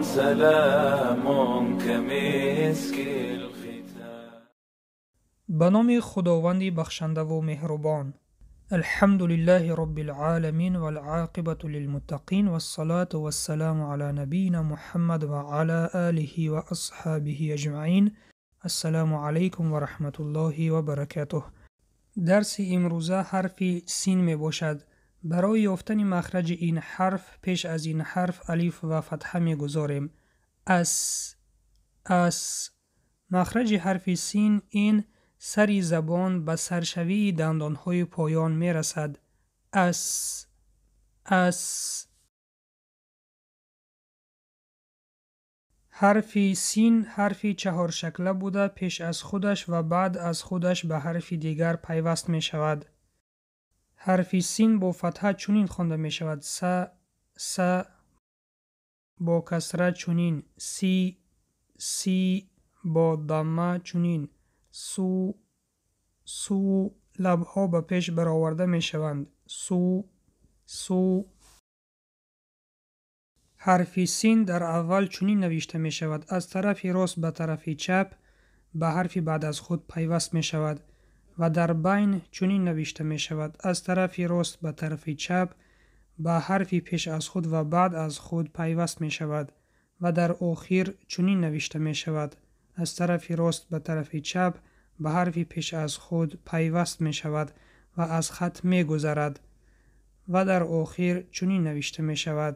سلام كمسك الختام. Ба номи Худованди бахшандаву меҳрубон. Алҳамду лиллаҳи роббил оламин вал оқибату лилмуттақин вассалату вассаламу ала набийина Муҳаммад ва ала олиҳи ва асҳобиҳи аҷмаин. Ассалому алайкум ва раҳматуллоҳи ва баракатуҳ. Дарси имрӯза ҳарфи син мебошад. Барои ёфтани махраҷи ин ҳарф пеш аз ин ҳарф алиф ва фатҳа мегузорем. Ас, ас. Махраҷи ҳарфи син ин сари забон ба саршавии дандонҳои поён мерасад. Ас, ас. Ҳарфи син ҳарфи чаҳоршакла буда пеш аз худаш ва баъд аз худаш ба ҳарфи дигар пайваст мешавад. Ҳарфи син бо фатҳа чунин хонда мешавад: са, са, бо касра чунин, си, си, бо дамма чунин, су, су. Лабҳо ба пеш бароварда мешаванд. Су, су. Ҳарфи син дар аввал чунин навишта мешавад: аз тарафи рост ба тарафи чап ба ҳарфи баъд аз худ пайваст мешавад ва дар байн чунин навишта мешавад: аз тарафи рост ба тарафи чап ба ҳарфи пеш аз худ ва баъд аз худ пайваст мешавад ва дар охир чунин навишта мешавад: аз тарафи рост ба тарафи чап ба ҳарфи пеш аз худ пайваст мешавад ва аз хат мегузарад ва дар охир чунин навишта мешавад.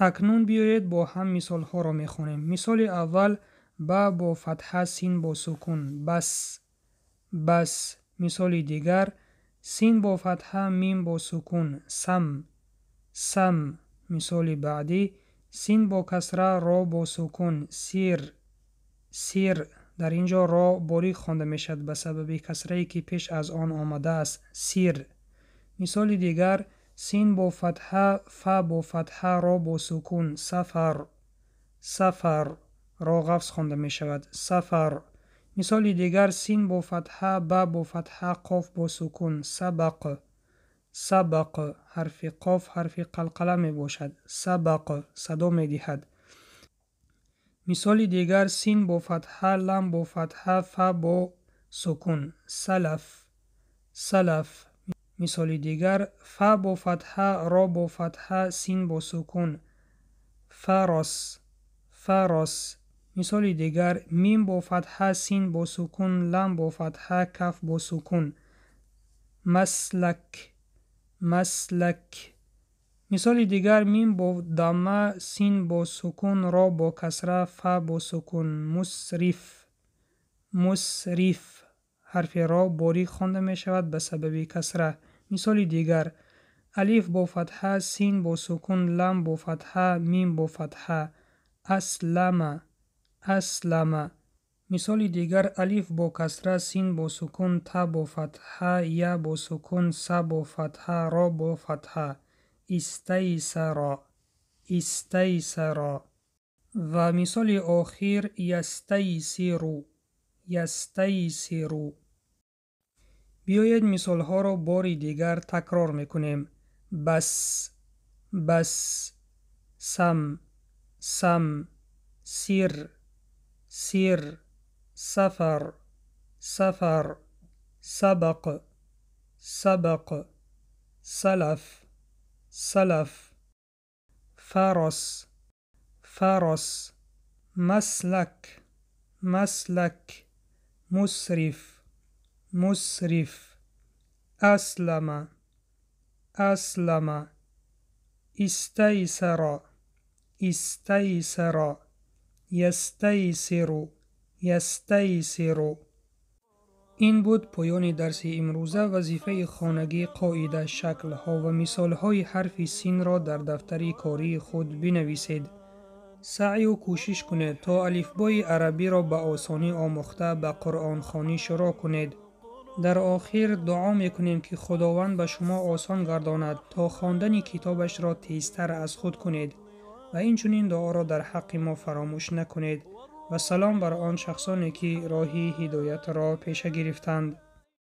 Акнун биёед бо ҳам мисолҳоро мехонем. Мисоли аввал: ба бо фатҳа, син бо сукун, бас, бас. Мисоли дигар: син бо фатҳа, мим бо сукун, сам, сам. Мисоли баъдӣ: син бо касра, ро бо сукун, сир, сир. Дар ин ҷо ро борик хонда мешавад ба сабаби касрае ки пеш аз он омадааст, сир. Мисоли дигар: син бо фатҳа, фа бо фатҳа, ро бо сукун, сафар, сафар. Ро ғафз хонда мешавад, сафар. Мисоли дигар: син бо фатҳа, ба бо фатҳа, қоф бо сукун, сабақ, сабақ. Ҳарфи қоф ҳарфи қалқала мебошад, сабақ садо медиҳад. Мисоли дигар: син бо фатҳа, лам бо фатҳа, фа бо сукун, салаф, салаф. Мисоли дигар: фа бо фатҳа, ро бо фатҳа, син бо сукун, фарос, фарос. Мисоли дигар: мим бо фатҳа, син бо сукун, лам бо фатҳа, каф бо сукун, маслак, маслак. Мисоли дигар: мим бо дамма, син бо сукун, ро бо касра, фа бо сукун, мусриф, мусриф. Ҳарфи ро борик хонда мешавад ба сабаби касра. Мисоли дигар: алиф бо фатҳа, син бо сукун, лам бо фатҳа, мим бо фатҳа, аслама, аслама. Мисоли дигар: алиф бо касра, син бо сукун, та бо фатҳа, я бо сукун, са бо фатҳа, ро бо фатҳа, истайсара, истайсара. Ва мисоли охир: ястайсиру, ястайсиру. Биёед мисолҳоро бори дигар такрор мекунем. Бас, бас, сам, сам, сир, сир, сафар, сафар, сабақ, сабақ, салаф, салаф, фарос, фарос, маслак, маслак, мусриф, мусриф, аслама, аслама, истайсара, истайсара, ястайсиру, ястайсиру. Ин буд поёни дарси имрӯза. Вазифаи хонагӣ, қоида, шаклҳо ва мисолҳои ҳарфи синро дар дафтари кории худ бинависед. Саъю кӯшиш кунед то алифбои арабиро ба осонӣ омӯхта ба қуръонхонӣ шурӯъ кунед. Дар охир дуо мекунем ки Худованд ба шумо осон гардонад то хондани китобашро тезтар аз худ кунед ва инчунин дуоро дар ҳаққи мо фаромӯш накунед. Ва салом бар он шахсоне ки роҳи ҳидоятро пеша гирифтанд.